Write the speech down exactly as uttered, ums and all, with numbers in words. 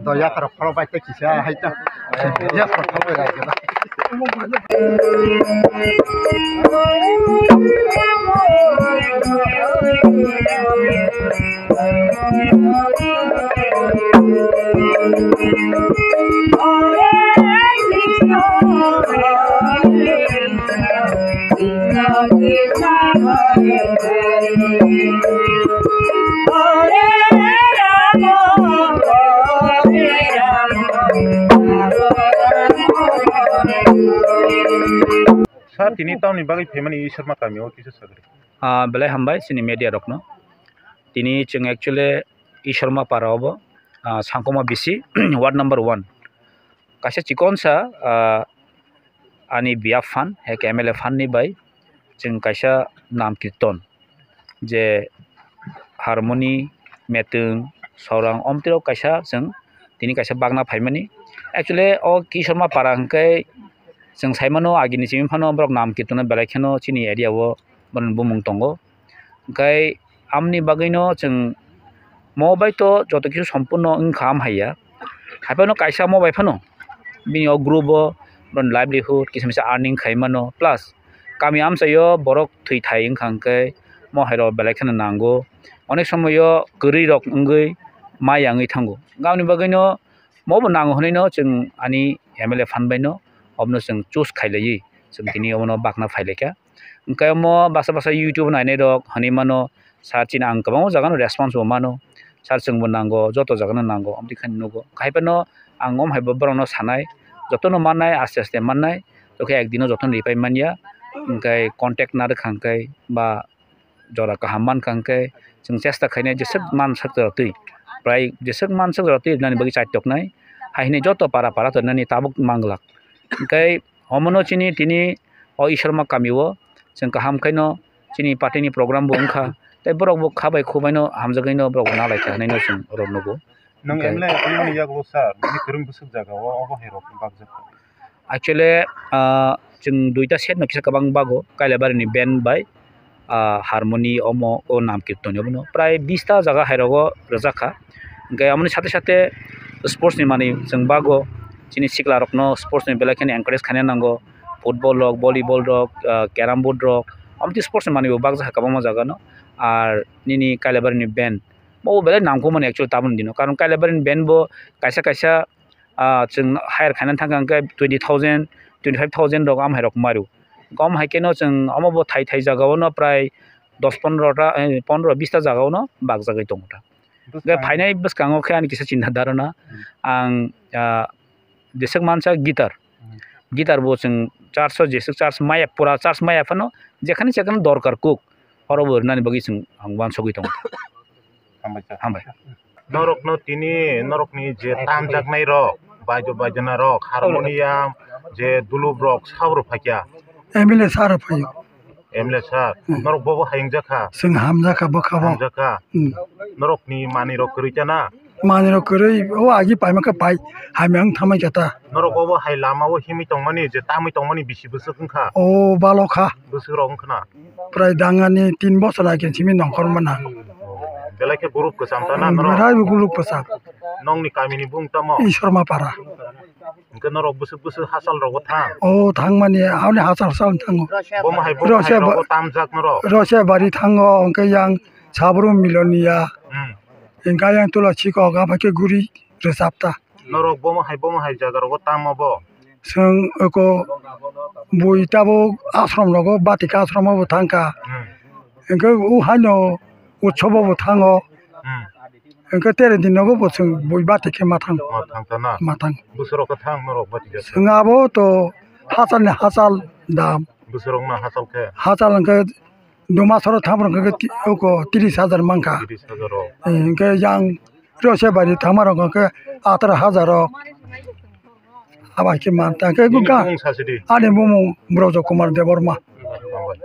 Do yapharo phoro bai tei kisa hai ta. Yapharo phoro bai rai. Sir, tini tamoni bagwi phaimani Ishorma kamio kisa sagri. Ah, belai hambai chini media rokno. Tini chwng actually Ishorma para obo, ah, Sangkoma B C, ward number one. Kaisa chikonsa, ah, ani biya phan, hai khe M L A phan ni bai chwng kaisa nam kirton, je harmoni, metwng, sorang, omtwi rok kaisa chwng tini kaisa bagna phaimani. Actually, o Kishorma para hwnkhe chwng saimano, agini simi phano borok nam kirtono belai kheno chini area o borokni bumung tongo. Hwnkhe amoni bagwino chwng mo bai to joto kisa sompurno wngkha am haiya. Haiphano kaisa mo bai phano bini o group o livelihood kisa misa earning khai mano, plus kami amchaio borok thwi thai wngkha hwnkhe mo hai rok belai kheno nango. Onek somoio kwrwi rok wngwi ma yangwi thango. Aboni bagwino mo bo nango hwnwi no chwng ani M L A phan bai no obono chwng choose khai laiwi chwng tini obono bagna phai laikha. Hwnkhe omo baksa baksa YouTube nainai rok hwnwi mano, sir chini ang kwbangma jaga no response bo mano, sir chwng bo nango, joto jaga no nango, amtwi khe nugo. Haiphano ang om hai bo borok no sanai, joto no mannai, aste aste mannai, tokhe ekdino joto no reply manya, hwnkhe contact narwkha hwnkhe ba jora kaham mankha hwnkhe chwng chesta khainai jeswk man sak jora twi, prai jeswk man sak jora twi rinani bagwi chaitoknai, hai hwnwi joto para para to rinani tabuk manglak. Hwnkhe omono chini tini o Ishorma kamio chwng kaham khaino chini party ni program bo wngkha, tei borok bo kha bai khu baino hamjagwino borok bo nalaikha hwnwi no chwng oro nugo. Nwng Hwnkhe M L A wngmani yago sir, nini kwrwng bwswk jaga o obo hai rok bakjak kha? Actually, ah, chwng duita set no kisa kwbang bago, Kailabari ni band bai, ah, harmoni omo o nam kirtoni obono prai bista jaga hai rogo rwjak kha. Hwnkhe amoni sate sate sports ni manwi chwng bago, chini sikla rokno sports ni belai kheno encourage khaina nango, football rok, volleyball rok, ah, carrom board rok, amtwi sports ni manwi bo bakjak kha kwbangma jaga no. Ar nini Kailabari ni band bo belai nangkukmani actually tabukni dino, karon Kailabari ni band bo kaisa kaisa ah, chwng hire khaina thangkha hwnkhe twenty thousand, twenty five thousand rok am hai rok maru. Kom hai kheno chwng omo bo thai thai jaga o no prai dos pondro ta, eh, pondro bis ta jaga o no bakjagwi tongo ta. Hwnkhe phainai bwskango khe ani kisa chinta dharana. Hmm. Ang, ah, jeswk mansa guitar. Hmm. Guitar bo chwng church o jeswk church maya, pura church maya phano jekhani sekhani dorkar kuk, oro bo rwnani bagwi chwng ang uansugwi tongo. Hambai sir. Hambai. Norokno tini norokni je tamjaknai rok, bajo bajana rok, harmonium, je dulub rok, sabo rok phaikya? M L A sir rok phaio. M L A sir, hmm, norok bobo hayung jakha? Chwng hamjakha bwkha bo. Hamjakha? Hmm. Norokni manwi rok kwrwi chana? Manwi rok kwrwi, o agi paima khe pai, hamya wng thamai khe ta. Norok obo hai lama o himwi tongmani, je tamwi tongmani bisi bwswk wngkha? O balo kha. Bwswk rok wngkhna? Prai dangani tin bochor age simi nongkhor mana. Belai khe group kwcham ta na norok? Belai bo group kwcham. Nongni kamini bung tamo? Ishorma para. Hwnkhe norok bwswk bwswk hachal rogo thang? O thangmani, ani hachal hachal thango. Bomo hai, bomo hai Rosya ba-, rogo tamjak norok? Rosya bari thango, hwnkhe yang Sabrum Milonia. Hmm. Hwnkhe yang Tulasi kok, aphaikhe guri rwchapta. Norok bomo hai, bomo hai jaga rogo tamo bo? Chwng eko bui tabuk ashram rogo, Batika ashram o bo thangkha. Hmm. Hwnkhe o haino utsobo bo thango. Hmm. Hwnkhe tere din nogo bo chwng bui Batika ma thang. Ma thang ta na? Ma thang. Bwswk rok khe thang norok Batika? Chwng abo to hachal ni hachal dam. Bwswk rok no hachal khe? Hachal hwnkhe Dumasoro thangphuru hwnkhe ti-, oko tris hajar mankha. Tris hajar o. Eh, hwnkhe yang Rosya bari thangma rok hwnkhe ataro hajar o. Abo hai khe man ta hwnkhe. Nini bumung sa sidi? Ani bumung Brojo Kumar Debbarma. Hambai.